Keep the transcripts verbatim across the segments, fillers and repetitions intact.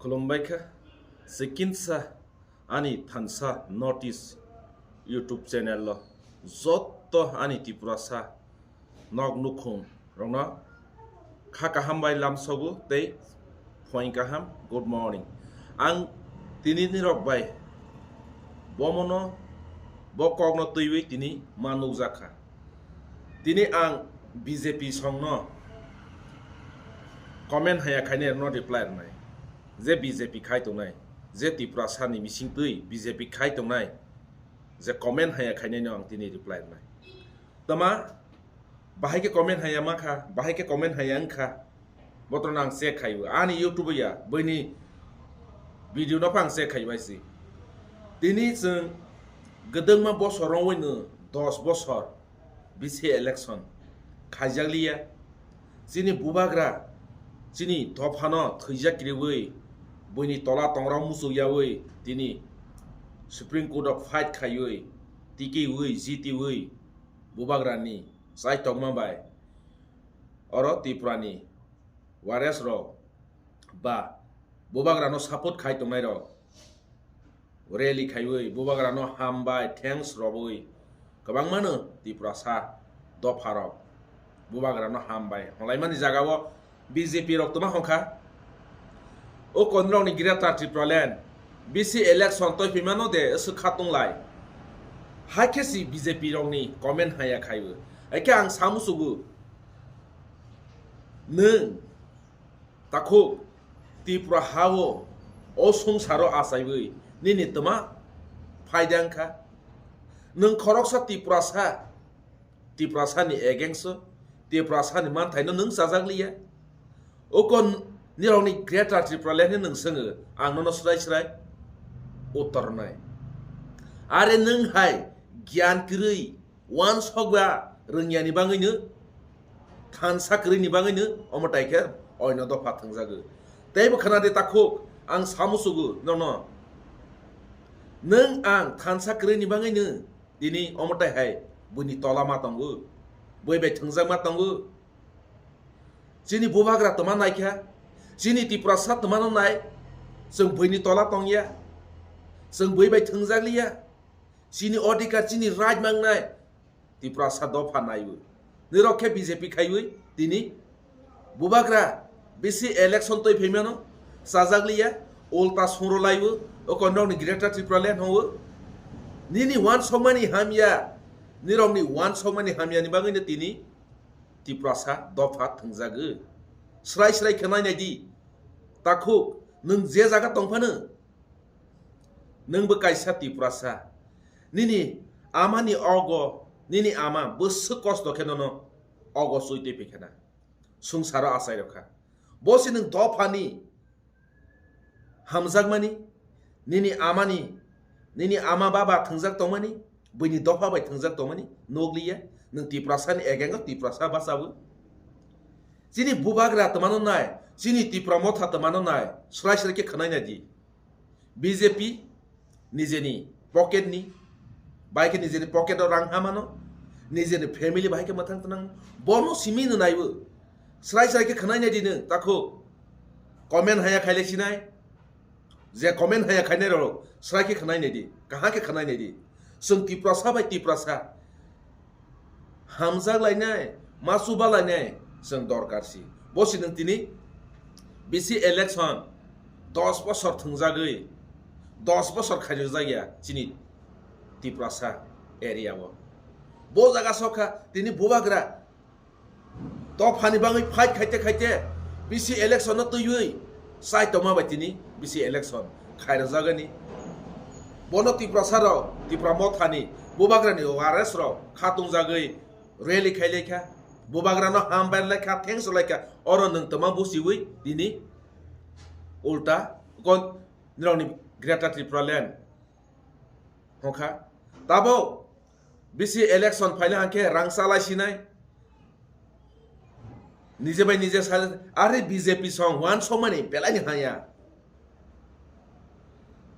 Khulumbai kha, sikinsa ani thansa North East YouTube channel o jotto ani Tiprasa nok nukhung rokno kha kaham bai lamsogo tei phoing kaham, good morning. Ang tini nirok bai bomono, bo kokno twiwi tini ma nukjak kha. Tini ang B J P songno comment haya khainai rokno reply rwnai. Je B J P khai tongnai, je Tiprasani misingtwi B J P khai tongnai, je comment haya khainaino ang tini reply rwnai. Tama, bahai khe comment haya ma kha, bahai khe comment haya wng kha, botrokno ang check khai o. Ani YouTube ya, buini video no pha ang check khai bai si. Tini chwng gwdwngma bosor wngwi no dos bosor B C election khaijakliya. Chini bubagra chini dophano thwijak kriwi, buini tola tongrok muchuk yawi tini Supreme Court o fight khaiwi, tikiwi, jitiwi, bubagrani chaitokma bai oro Tripurani warriors rok ba bubagrano support khai tongnai rok rally khaiwi bubagrano hambai, thanks robwi kwbangmano Tiprasa dopharok bubagrano hambai hwnlaimani jagao B J P rok twma hwnkha. O konrokni Greater Tipraland B C election toi phimano de swkha tonglai. Haikhe si B J P rokni comment haya khaiwi. Haikhe ang samusugo, nwng takhuk Tripura hao o sungsaro achaiwi nini twma phaida wngkha. Nwng khoroksa Tiprasa, Tiprasani against o, Tiprasani manthaino nwng chajakliya. Oko nirokni Greater Tipraland ni nwng swngo, ang nono swrai swrai uttor rwnai. Are nwng hai giyan kwrwi, wansokba rwngyani bangwino, thansa kwrwini bangwino omo tai khe oino dopha thwngjago. Teibo khna de takhuk, ang samusugo nono. Nwng ang thansa kwrwini bangwino tini omo tai hai buini tola ma tongo, bui bai thwngjak ma tongo. Chini bubagra twma naikha, chini Tiprasa twmano nai, chwng buini tola tongya, chwng bui bai thwngjakliya. Chini odhikar, chini right mangnai Tiprasa dopha naiwi. Nirok khe B J P khaiwi tini bubagra B C election toi phaimano chajakliya, ulta sungrolaiwi, o konrokni Greater Tipraland hwnwi. Nini wansokmani hamya, nirokni wansokmani hamyani bagwino tini Tiprasa dopha thwngjagwi. Srai srai khwnai naidi. Takhuk, nwng je jaga tongphano, nwngbo kaisa Tiprasa. Nini amani ogo, nini ama bwswk kosto khe nono ogo chui twi phi khana. Sungsaro achai rokha. Bo se nwng dophani hamjakmani, nini amani, nini ama baba thwngjak tongmani, buini dopha bai thwngjak tongmani, nukliya, nwng Tiprasani egengo Tiprasa bachawi. Chini bubagra twmano nai, chini Tipra motha twmano nai, srai srai khe khwnai naidi. B J P nijeni pocket ni, bai khe nijeni pocket o rang hamano, nijeni family bai khe mwthang twnang, bono simi no naibo. Srai srai khe khwnai naidi nwng, takhuk. Comment haya khailai sinai. Je comment haya khainai rok, srai khe khwnai naidi, kaham khe khwnai naidi. Chwng Tiprasa bai Tiprasa hamjak lainai, ma chuba lainai chwng dorkar si. Bo si nwng tini B C election dos bosor thwngjagwi, dos bosor khairokjak ya chini Tiprasa area o. Bo jaga sokha tini bubagra dophani bagwi fight khaite khaite B C election no twiwi chai tongma bai tini B C election khairokjagani. Bono Tiprasa rok, Tipra mothani bubagrani warriors rok kha tongjagwi rally khai laikha, bubagrano hambai laikha, thanks laikha, oro nwng twma busiwi tini ulta kon nirokni Greater Tripura Land hwnkha. Tabuk B C election phaina hwnkhe rang chalai sinai. Nije bai nije silent, are B J P song wansokmani belai ni haya.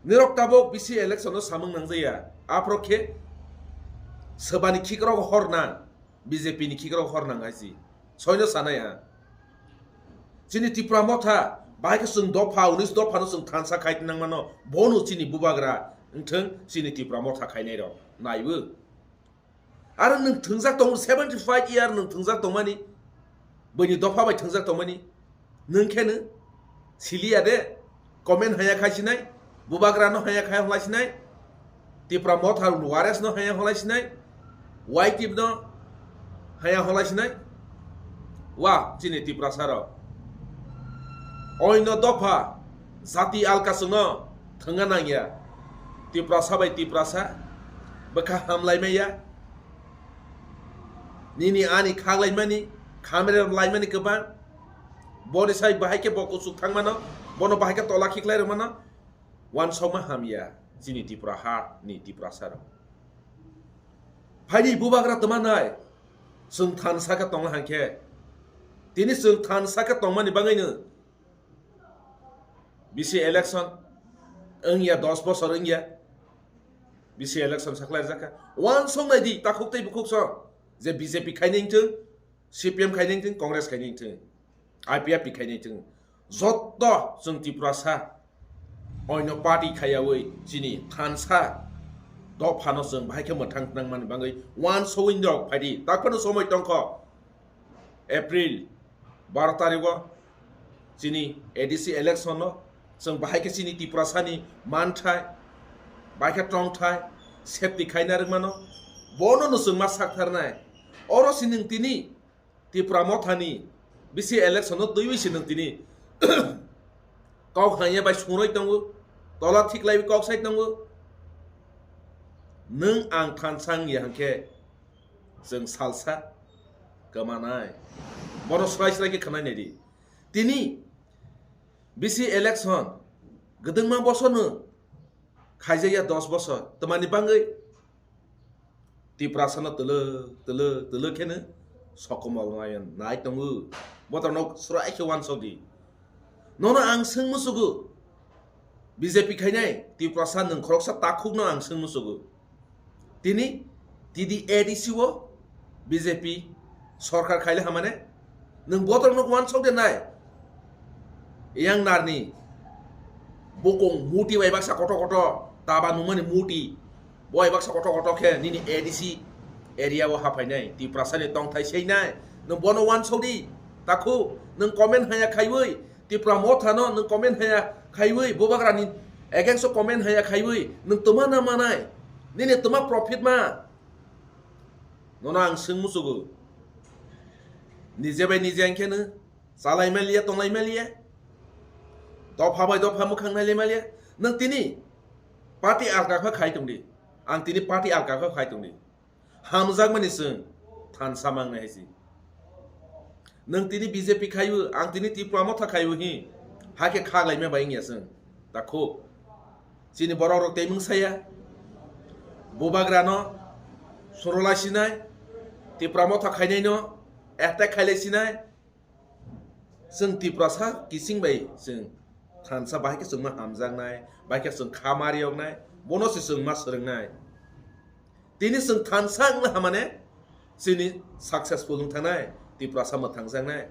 Nirok tabuk B C election no samung nangjaya. Aphro khe swbani khikrok hor nang, B J P ni khikrok hor nang aisi. Soino sanaya. Chini Tipra motha Bahai khe chwng dopha, unis dopha no chwng thansa khai nang mano. Bono chini bubagra wngthwng, chini Tipra Motha khainai rok naiwi. Aro nwng thwngjak tongo, seventy five year nwng thwngjak tongmani, buini dopha bai thwngjak tongmani, nwng khe nw siliya de, comment haya khai sinai, bubagra no haya khai hwnlai sinai, Tipra Motha rok no wares no haya hwnlai sinai, Y T F no haya hwnlai sinai, wa chini Tiprasa rok. Oino dopha jati alka chwngno thwngna nangya. Tiprasa bai Tiprasa bwkha hamlai maya. Nini ani khaklaimani, khamre laimani kwbang. Boni sai bahai khe bo kuchuk thangmano, bono bahai khe tola khiklai rwmano. Wansokma hamya chini Tipra ha ni Tiprasa rok. Phaidi bubagra twma nai, chwng thansa khe tongna hangkhe. Tini chwng thansa khe tongmani bagwino B C election wngya, dos bosor wngya. B C election saklai rwjakha. Wansok nai di, takhuk tei bukhuk song. Je B J P khainai wngthwng, C P M khainai wngthwng, Congress khainai wngthwng, I P F T khainai wngthwng. Jotto chwng Tiprasa oino party khaiyawi chini thansa dophano chwng bahai khe mwthang nangmani bagwi wansogwi rok phaidi. Takhwno somoi tongkho. April baro tarigo chini A D C election no chwng bahai khe chini Tiprasani manthai, bahai khe tongthai, safety khaina rwngmano, bono no chwng ma saktharnai. Oro si nwng tini Tipra Mothani B C election no twiwi si nwng tini kok hanya bai sungroi tongo, tola thiklaiwi kok sai tongo. Nwng ang thansa wngya hwnkhe chwng salsa kwmanai. Bono srai srai khe khwnai nai di. Tini B C election gwdwngma bosorno khaijakya dos bosor. Twmani bagwi Tiprasano twlwk, twlwk, twlwk kheno sokomol nai, nai tongo. Botorno srai khe wansok di. Nono ang swng musugo. B J P khainai Tiprasa nwng khoroksa takhukno ang swng musugo. Tini T D A D C o B J P sorkar khaile hamane nwng botorok no wansok de nai. Yang narni bokong muti bai baksa koto koto taba nungmani muti bai baksa koto koto khe nini A D C area o haphainai Tiprasa ni tongthai seinai nwng bono wansok di takhu nwng comment haya khaiwi Tipra Motha no nwng comment haya khaiwi, bubagra ni against o comment haya khaiwi, nwng twma na manai, nini twma profit ma? Nono ang swng musugo. Nije bai nije ang khe no chalai maliya, tonglai maliya. Dopha bai dopha mukhang nailai maliya. Nwng tini party alka kha khai tongdi. Ang tini party alka kha khai tongdi. Hamjakmani chwng thansa mangnai hai si. Nwng tini B J P khaiwi, ang tini Tipra Motha khaiwi hi, hakhe khaglaima bai wngya chwng. Takhu. Chini borok rok tei mungsaya. Bubagra no surulai sinai, Tipra Motha khainai no attack khailai sinai. Chwng Tiprasa kising bai chwng thansa bahai khe chwng ma hamjaknai, bahai khe chwng kha ma riyoknai, bono se chwng ma swrwngnai. Tini chwng thansa wngna hamane chini successful wng thangnai, Tiprasa mwthangjaknai.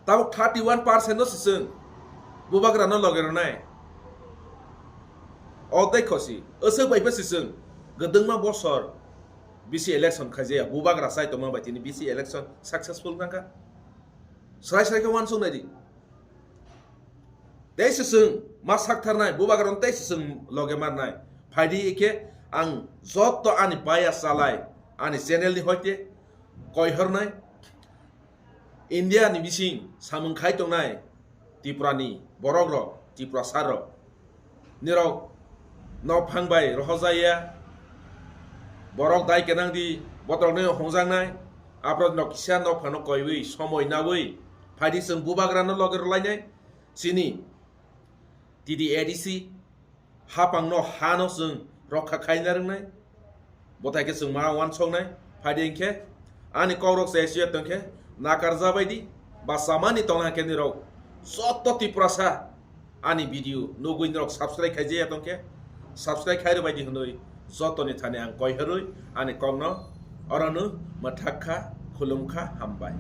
Tabuk thirty one percent no se chwng bubagra no loge rwnai. Odai khosi, aswk bai phe se chwng gwdwngma bosor B C election khaijaya, bubagra chai tongma bai tini B C election successful wngkha. Srai srai khe wansuk nai di. Tei se chwng ma sak tharnai, bubagra no tei se chwng loge marnai. Phaidi ikhe ang jotto ani paya chalai, ani channel ni hoite koi hornai. India ni bising samung khai tongnai Tripura ni borok rok, Tiprasa rok, nirok nok phang bai rohorjaya, borok dai kenang di, botorok no hongjaknai, aphro nok kisa nok phano koiwi, somoi nawi, phaidi chwng bubagra no loge rwlainai, chini T D A D C, hapang no ha no chwng rokha khaina rwngnai, bothai khe chwng ma wansoknai, phaidi hinkhe ani kokrok se siya tongkhe nakar jabai di, ba samani tongna hinkhe nirok joto Tiprasa ani video nugwi nirok subscribe khaijaya tongkhe subscribe khairwbai di hwnwi jotoni thani ang koi horwi ani kokno orono mwthak kha, khulum kha, hambai.